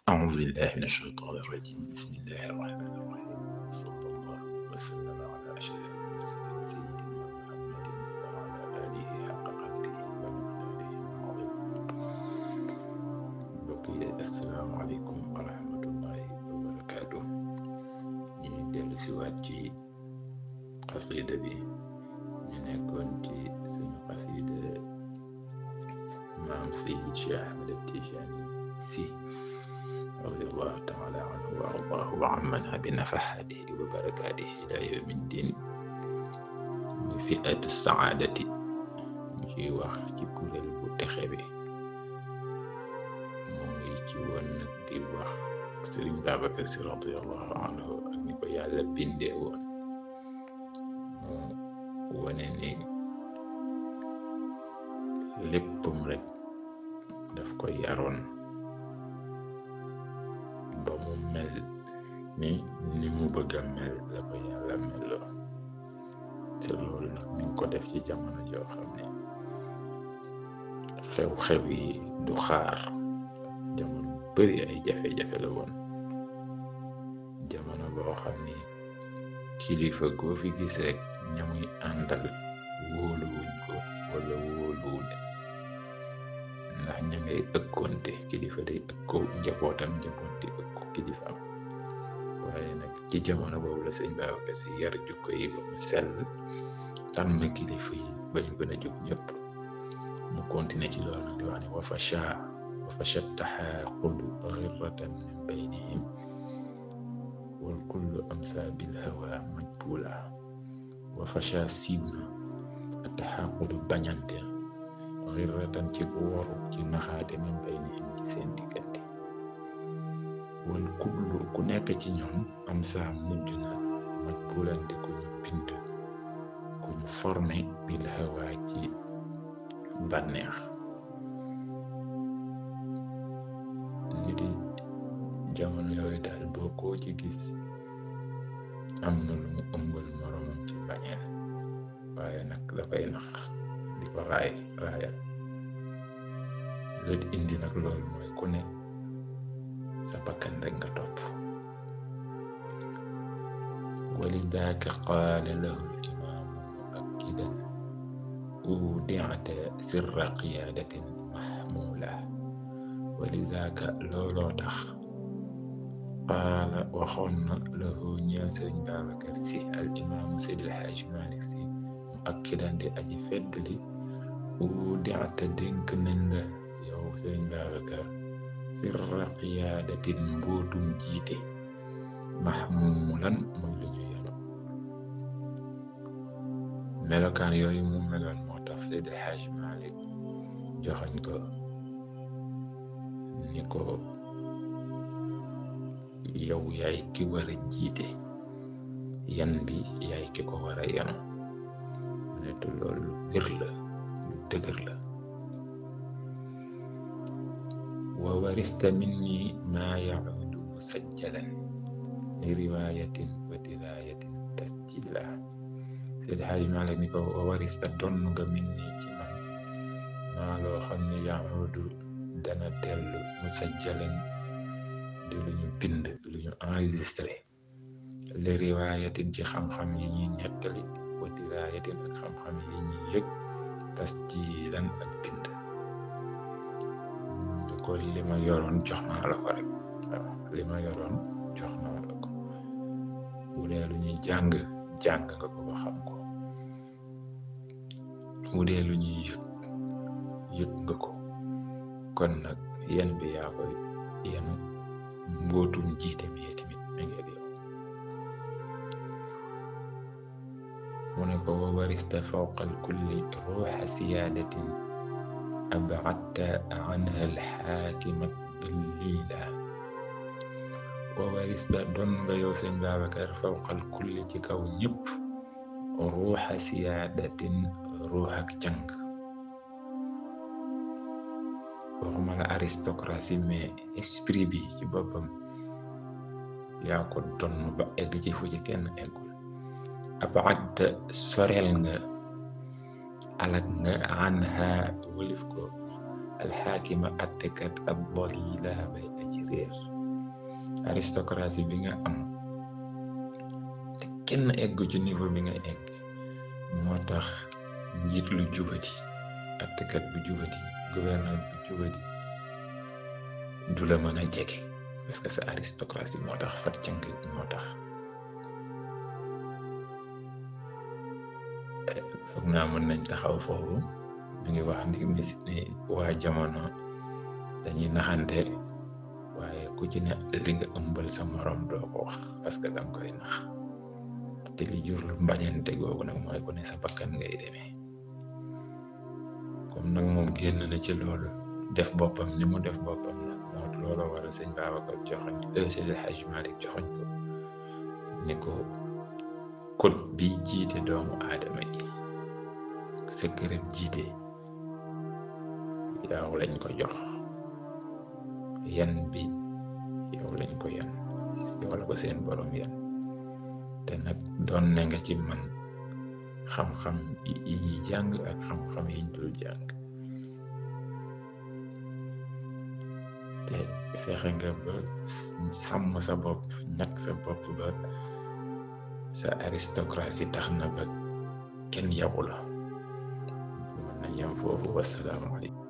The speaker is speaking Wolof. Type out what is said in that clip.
أعوذ بالله من الشيطان الرجيم. بسم الله الرحمن الرحيم. صلى الله وسلم على أشرف المرسلين سيدنا محمد وعلى آله حق قدره ومقداره العظيم. mbokk yi assalaamu aleykum wa rahmatullahi wa barakaatu. ñu dellu si waat ci xasida bi ñu nekkoon ci suñu xasida maam Seydi Cheikh Ahmed Tijani Sy radiyallahu taala anhu wa ardaahu wa ammana bi nafaxaatihi wa barakaatihi ila yawmi ddin. muy fi'atu saadati ñu ciy wax ci kuréel bu texe bi. mu ngi ci woon nag di wax Sëriñ Babacar Si radiyallahu anhu ak ni ko yàlla bindee woon. mu wane ni léppam rek daf ko yaroon ba mu mel ni mu bëgg a mel la ko yàlla melloo. te loolu nag mi ngi ko def ci jamono joo xam ne xew-xew yi du xaar. jamono bari ay jafe-jafe la woon. jamono boo xam ni kilifa goo fi gis rek ñamuy àndal wóoluwuñ ko wala wóoluwule, ndax ña ngay ëkkoonte. kilifa day ëkkoo njabootam, njaboot di ëkko kilifaam. waaye nag ci jamono boobu la sëñ Babacar Si yar jukko yi ba mu sell, tànn kilifa yi ba ñu gën a jub ñëpp. mu continué ci loolu nag di wax ne wa fasha taxaaqudu xirratan min baynihim wal kullu amsa bil hawa majbula. wa fasha siiw na taxaaqudu bañante xirratan ci woru ci naxaate min baynihim ci seen diggante. wal kullu ku nekk ci ñoom amsa mujj na majbulan di ku ñu bind, ku ñu formé bil hawa ci bànneex. nit yi jamono yooyu daal boo koo ci gis am na lu mu ëmbal moromam ci bañeel, waaye nag dafay nax di ko raayal. loolu indi nag loolu mooy ku ne sa bakkan rek nga topp. walidaaka qaala lahu al-imaamu muakkidan udiata sirra qiyaadatin mahmula. walidaaka looloo tax qaala waxoon na lahu ñeel Sëriñ Babacar Si al imaamu Seydi El Hadji Malick Si muakkidan di aji feddali udiata dénk nañ la yow Sëriñ Babacar sirra qiyaadatin mbootum jiite mahmulan muy lu ñu yenu. melokaan yooyu mu meloon moo tax Seydi El Hadji Malick joxoñ ko ni ko yow yaay ki war a jiite, yan bi yaay ki ko war a yenu. mu ne te loolu wér la, lu dëgër la. wa warista minni maa yacuudu musajjalan li riwaayatin wa diraayatin tasjila. Seydi Haaji Maalik ni ko wa warista donn nga minni ci man maa loo xam ne yacuudu dana dellu musajjalan di lu ñu bind, lu ñu enregistré, li riwaayatin ci xam-xam yi ñuy nettali, wa diraayatin ak xam-xam yi ñuy yëg, tasjilan ak bind. ko li ma yoroon jox naa la ko rek. waaw li ma yoroon jox naa la ko. bu dee lu ñuy jàng nga ko ba xam ko. bu dee lu ñuy yëg nga ko. kon nag yen bi yaa koy yenu, mbootum jiite mi tamit mi ngi ak yow. mu ne ko wa warista fawqa kulli ruuxa siyaadatin ab'adta anha al-xaakimat bil-liila. wa warista doon nga yow sëñ Babacar fawqal kulli ci kaw ñëpp ruuxa siyaadatin ruux ak càng. waxuma la aristocratie mais esprit bi ci boppam yaa ko donn ba egg ci fu ci kenn eggul. ab'adta sorel nga, alak nga anha walif ko alxaakima attekat ad dalila bay aji réer. aristocratie bi nga am te kenn eggu ci niveau bi nga egg moo tax njiit lu jubati attekat bu jubati gouverneur bu jubati du la mën a jege parce que sa aristocratie moo tax sa càng moo tax. foog naa mën nañ taxaw foofu mu ngi wax ni waa jamono dañuy naxante waaye ku ci ne li nga ëmbal sa morom doo ko wax parce que danga koy nax te li jur mbañante googu nag mooy ku ne sa bakkan ngay demee comme nag moom génn na ci loolu def boppam ni mu def boppam nag moo loolu waral sëñ Babacar joxoñ Seydi El Hadji Malick joxoñ ko ni ko code bi jiite doomu aadama yi sa kërëb jiite yow lañ ko jox yan bi yow lañ ko yan yow la ko seen borom yan te nag doon ne nga ci man xam-xam yi ñuy jàng ak xam-xam yi ñu dul jàng te fexe nga ba sàmm sa bopp ñàkk sa bopp ba sa aristocratie tax na ba kenn yabu la mën nañ yam foofu wasalaamaaleykum